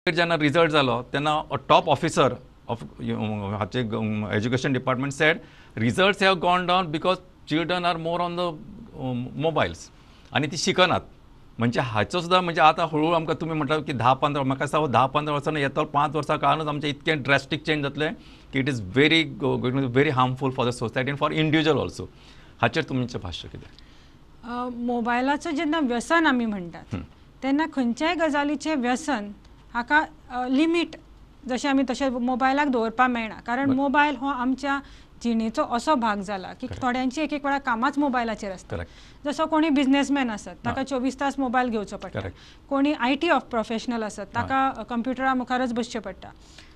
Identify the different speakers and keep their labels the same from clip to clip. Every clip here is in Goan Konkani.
Speaker 1: जेन्ना रिजल्ट जालो तेन्ना टॉप ऑफिसर ऑफ हाचे education department said results have gone down because children are more on the mobiles आनी ती शिकनात. म्हणजे हाचो सुद्दां म्हणजे आतां हळूहळू आमकां तुमी म्हणटा की 10-15, म्हाका दिसता 10-15 वर्सां येतो, 5 वर्सां काळानूच आमचें इतकें ड्रेस्टीक चेंज जातलें की it is very very harmful for the society and for individual also. हाचेर तुमचें भाश्य कितें?
Speaker 2: मोबायलाचो जेन्ना व्यसन आमी म्हणटात तेन्ना खंयच्याय गजालीचें व्यसन हाका लिमीट जशें आमी तशें मोबायलाक दवरपाक मेळना, कारण मोबायल हो आमच्या जिणेचो असो भाग जाला की थोड्यांची एक एक वेळा कामाच मोबायलाचेर आसता. जसो कोणी बिजनेसमॅन आसत ताका 24 तास मोबायल घेवचो पडटा, कोणी IT of professional आसत ताका कंप्युटरा मुखारच बसचें पडटा.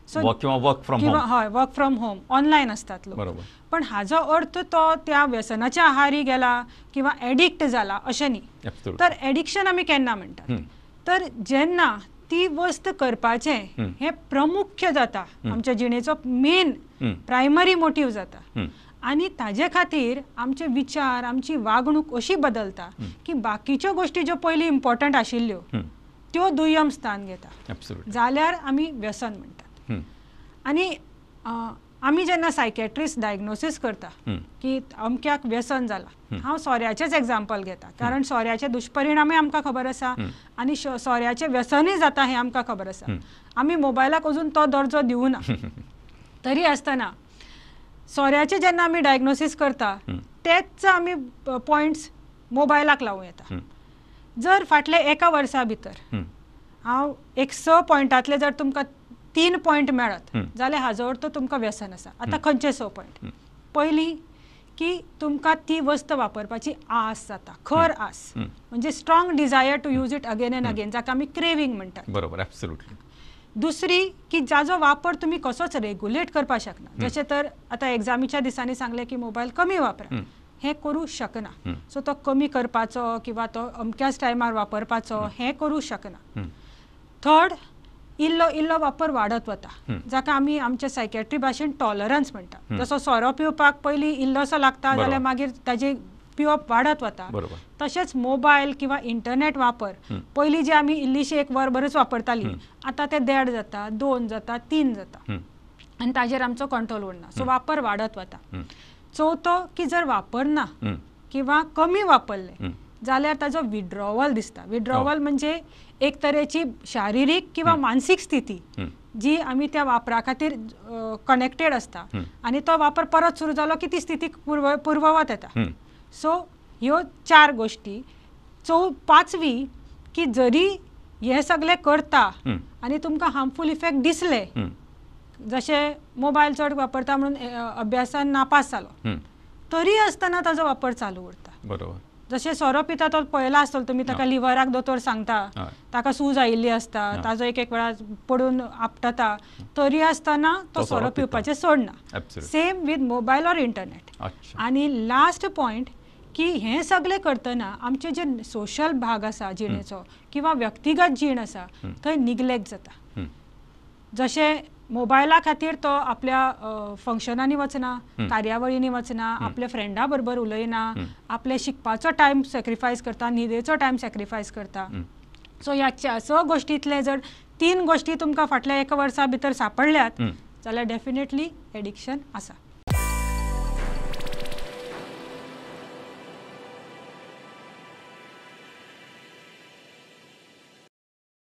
Speaker 2: सो
Speaker 1: वर्क फ्रॉम होम,
Speaker 2: हय, वर्क फ्रॉम होम ऑनलायन आसतात लोक. पण हाजो अर्थ तो त्या व्यसनाच्या आहारी गेला किंवा एडिक्ट जाला अशें न्ही. तर एडिक्शन आमी केन्ना म्हणटात तर जेन्ना ती वस्त करपाचें हें प्रमुख्य जाता, आमच्या जिणेचो मेन प्रायमरी मोटीव जाता आनी ताजे खातीर आमचे विचार, आमची वागणूक अशी बदलता की बाकीच्यो गोश्टी ज्यो पयलीं इम्पॉर्टंट आशिल्ल्यो त्यो दुय्यम स्थान घेता, जाल्यार आमी व्यसन म्हणटात. आनी आमी जेन्ना सायकॅट्रिस्ट डायग्नोसीस करता की अमक्याक व्यसन जाला, हांव सोऱ्याचेंच एग्जाम्पल घेता कारण सोऱ्याचे दुश्परिणामय आमकां खबर आसा आनी सोऱ्याचें व्यसनूय जाता हें आमकां खबर आसा. आमी मोबायलाक अजून तो दर्जो दिवना, तरी आसतना सोऱ्याचें जेन्ना आमी डायग्नोसीस करता तेच आमी पॉयंट्स मोबायलाक लावूं येता. जर फाटल्या एका वर्सा भितर हांव एक 6 पॉयंटांतले जर तुमकां 3 पॉयंट मेळत जाल्यार हाजो अर्थ तुमकां व्यसन आसा. आतां खंयचे 6 पॉयंट? पयलीं की तुमकां ती वस्त वापरपाची आस जाता, खर आस, म्हणजे strong desire to use it again and again, जाका आमी क्रेविंग म्हणटात.
Speaker 1: बरोबर, ॲब्सोल्युटली.
Speaker 2: दुसरी की जाजो वापर तुमी कसोच रेगुलेट करपाक शकना, जशें तर आतां एग्जामीच्या दिसांनी सांगलें की मोबायल कमी वापरा, हें करूं शकना. सो तो कमी करपाचो किंवा तो अमक्याच टायमार वापरपाचो हें करूं शकना. थर्ड, इल्लो इल्लो वापर वाडत वता, जाका आमी आमच्या सायकॅट्री भाशेन टॉलरन्स म्हणटा. जसो सोरो पिवपाक पयलीं इल्लोसो लागता जाल्यार मागीर ताजें पिवप वाडत वता, तशेंच मोबायल किंवा इंटरनेट वापर पयलीं जे आमी इल्लीशी 1 वरभरच वापरताली आतां ते 1.5 जाता, 2 जाता, 3 जाता आनी ताजेर आमचो कंट्रोल उरना. सो वापर वाडत वता. चवथो की जर वापरना किंवा कमी वापरले जाल्यार ताजो विड्रॉवल दिसता. विड्रॉवल म्हणजे एक तरेची शारिरीक किंवा मानसीक स्थिती जी आमी त्या वापरा खातीर कनेक्टेड आसता आनी तो वापर परत सुरू जालो की ती स्थिती पूर्ववत येता. सो ह्यो 4 गोश्टी. पांचवी की जरी हे सगळे करता आनी तुमकां हार्मफूल इफेक्ट दिसले, जशें मोबायल चड वापरता म्हणून अभ्यासान नापास जालो, तरी आसतना ताजो वापर चालू उरता.
Speaker 1: बरोबर,
Speaker 2: जशें सोरो पिता तो पळयला आसतलो तुमी, ताका लिवराक दोतोर सांगता, ताका सूज आयिल्ली आसता, ताजो एक एक वेळा पडून आपटता, तरी आसतना तो सोरो पिवपाचें सोडना. Same with mobile or internet. आनी लास्ट पॉयंट की हें सगळें करतना आमचे जे सोशल भाग आसा जिणेचो किंवा व्यक्तिगत जीण आसा थंय निग्लेक्ट जाता. जशें मोबायला खातीर तो आपल्या फंक्शनांनी वचना, कार्यावळींनी वचना, आपल्या फ्रेंडा बरोबर उलयना, आपले शिकपाचो टायम सॅक्रिफायस करता, न्हिदेचो टायम सॅक्रिफायस करता. सो ह्या 6 गोश्टींतले जर 3 गोश्टी तुमकां फाटल्या 1 वर्सा भितर सापडल्यात जाल्यार डेफिनेटली एडिक्शन आसा.